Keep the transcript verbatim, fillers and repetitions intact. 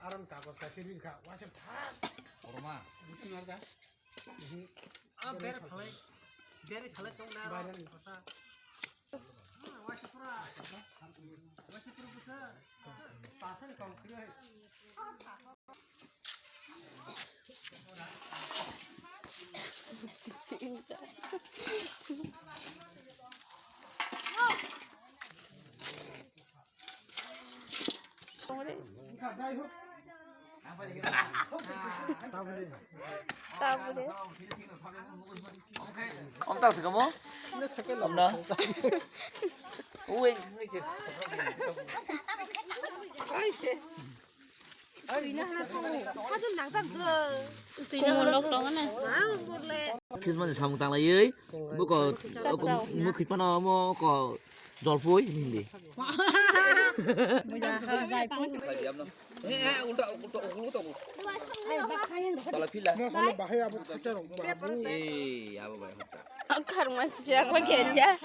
Aron kagos kaisa rir kha, waisa thas. Korma. Buti mar da. Ah, ber phalai. Ber phalai tong na. Ber. Asa. Ah, waisa pura. Waisa pura busa. Pasa ni kong kiri. Tabule. Om tak se kamo? Om na. Uwe, uwe, cheers. Twi na hana tongo. Hajol nang tak go. Twi na hana tongo na. Mang borle. Christmas ni samung tanglaiwi, buko, buko, mukhi phano mo ko jolpui hindi. Buja ha jai pun. Eh, eh, ulta, ulta, ulta, ulta. Tala phila. Mo khalo bahai abo thachar rok babu. Eh, abo bai hota. Ang kharma siya ko genja.